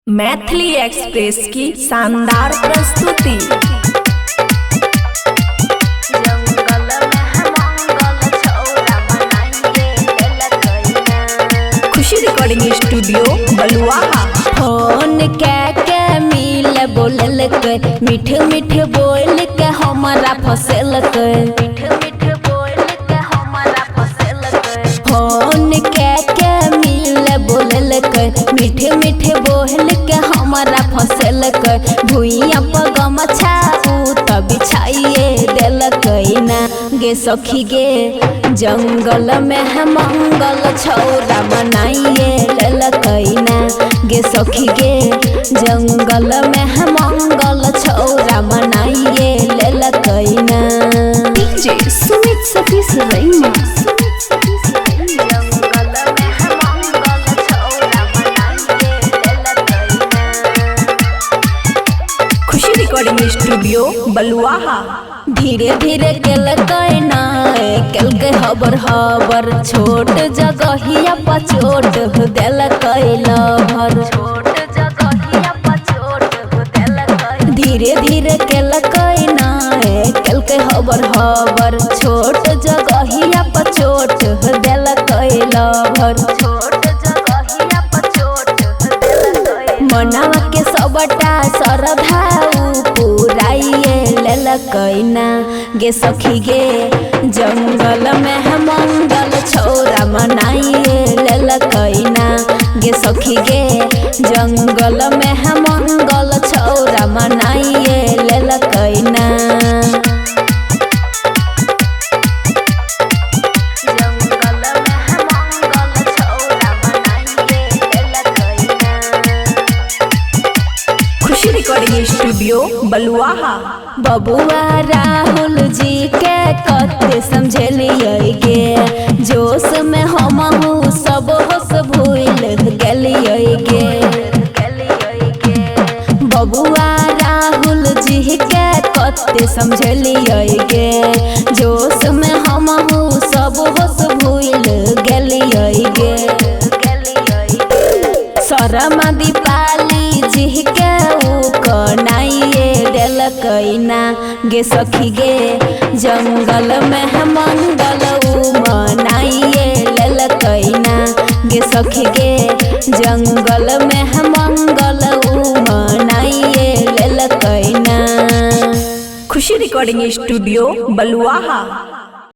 Maithili express की शानदार प्रस्तुति। खुशी रिकॉर्डिंग स्टूडियो बलुआहा। फोन के मिल बोललक, मीठ मीठ बोल के हमारा फसलक। मीठ मीठ बोल के हमारा फसलक। फोन के मिल बोललक, मीठ मीठ बोल के हमारा फसलक। भुइया पर गमछा उ त बिछाइए देलक ना गे सखी गे। जंगल में है मंगल छौरा बनाइए लेलक ना गे सखी गे। जंगल में है मंगल छौरा बनाइए लेलक ना। डीजे सुमित सतीश रैना। जंगल में है मंगल छौरा बनाइए लेलक ना। खुशी रिकॉर्डिंग स्टूडियो बलुआहा। धीरे धीरे केलकै ना, केलकै हबर हबर। छोट जगहिया पर चोट देलकै लभर। छोट जगहिया पर चोट देलकै। धीरे धीरे केलकै ना, केलकै हबर हबर। छोट जगहिया पर चोट देलकै लभर। छोट जगहिया पर चोट देलकै। मनवा के सबटा श्रद्धा पुराइए लेलकै ना गे सखी गे। जंगल में है मंगल छौरा मनाइए लेलकै ना गे सखी गे। जंगल में है मंगल छौरा मनाइए लेलकै ना। जंगल में है मंगल छौरा मनाइए लेलकै ना। खुशी रिकॉर्डिंग स्टूडियो बलुआहा। बबुआ राहुल जी के कते समझलियै गे। जोश में हमहू सब होश भूल गेलियै गे। बबुआ राहुल जी के कते समझलियै गे। जोश में हमहू सब होश भूल गेलियै गे। शर्मा दीपाली जी के उ कनाइए देलकै ना गे सखी गे। जंगल में है मंगल उ मनाइए लेलकै ना गे सखी गे। जंगल में है मंगल उ मनाइए लेलकै ना। खुशी रिकॉर्डिंग स्टूडियो बलुआहा।